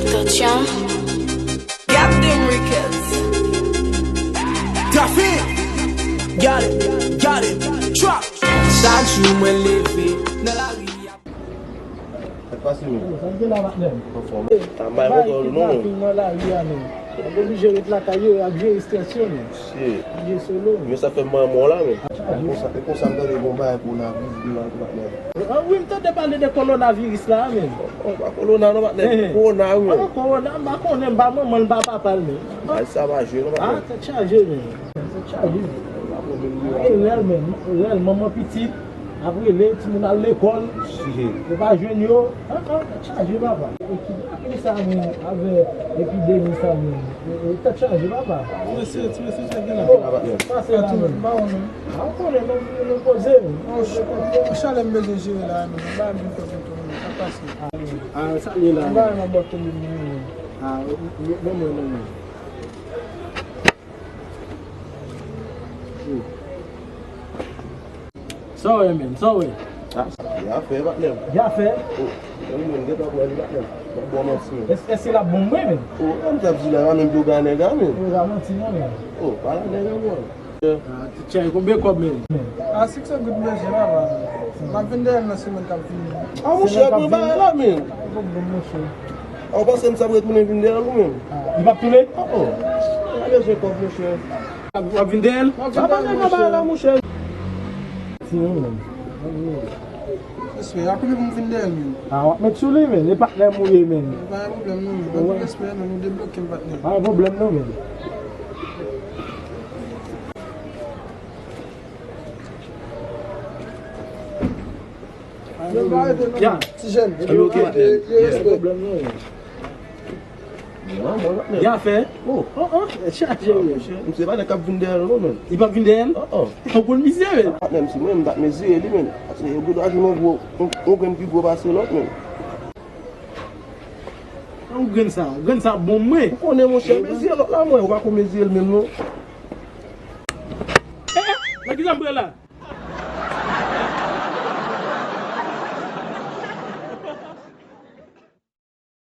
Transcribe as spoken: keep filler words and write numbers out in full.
Attention. Gad dem Ricketts. Daffy. Got it, got it, drop. Chak jou mwen leve nan lari a. Sa k pase, men? Sa k gen la, patnè m? Anfòm. Sa bay kontan ou non, men. Nan lari a, men. Mwen oblije ret lakay yo ak jere estrès yo, men. Shit. Mwen solo. Men sa fè m manman la, men. E konsa, e konsa m tande gon bagay kowonaviris la, patnè. Ah, wi, m tande pale de kowonaviris la, men. Oh, pa kowona non, patnè. Eh. Kowona, wi. Ah, kowona, m pa konnen, m pa manman l, m pa papa l, men. Ay, sa pa jwe non, patnè. Ah, tèt chaje, men. Tèt chaje. E rèl, men. Rèl, manman pitit. Ap rele, timoun al lekòl. Yo pa jwenn yo. Ah, ah, tèt chaje, papa. E ki drape sa, men, avè epidemi sa, men? E, e, tèt chaje, papa. Ti mesye, ti mesye, sa gen la. Oh, pase la, men. Ah, ou konnen, nou, nou poze, men. Oh, chalè m bezwen jere la, men. Ba m vin fè kontou, men. Sa pase. Ah, sa ye la, men. Ba m abòte li, men. Ah, non, non, non, non. Sa w wè, men? Sa w wè? Ah, sa gen afè, patnè m. Gen afè? Oh, yon moun gen tan pran li, patnè m. M ap ba w manti, men. Èske, èske l ap bon mwen, men? Oh, m t ap di la, pa menm pi w ka nèg la, men. Ou ka manti non, men. Oh, pa la nèg la, mwen. Ah, ti chay, konbyen kòb, men? Ah, six cents goud, mesye, papa. M ap vin dèyè l nan semèn k ap vini. Ah, monchè, pran bagay la, men. Pwoblèm, monchè. Ah, ou panse m t ap retounen vin dèyè l ou menm? Ah, li p ap tounen? Oh, oh. Pa bezwen kòb, monchè. W ap vin dèyè l? W ap vin dèyè l, monchè. Ti moun, men. Respè, a kote pou m vin dèyè l, men? Ah, w ap met sou li, men. E patnè m ou ye, men. Pa gen pwoblèm, non, men. Anpil respè, men, nou debloke m, patnè. Pa gen pwoblèm, non, men. Ya. Ti jèn, e, e, e, e, respè. Gen afè? Oh. Oh, oh, chaje, wi. Misye pa nèg k ap vin dèyè l non, men. Li p ap vin dèyè l? Oh, oh. Ou konn misye, men. Patnè m, si mwen, m t ap mezire li, men. Paske yo gen dwa jwenn yon gwo, yon, yon grenn pi gwo pase lòt, men. Ou grenn sa, grenn sa bon, mwen. Ou konnen, monchè, mezire lòt la, mwen. Ou pa ko mezire l menm, non. Eh, eh, nan ki sa m pran la?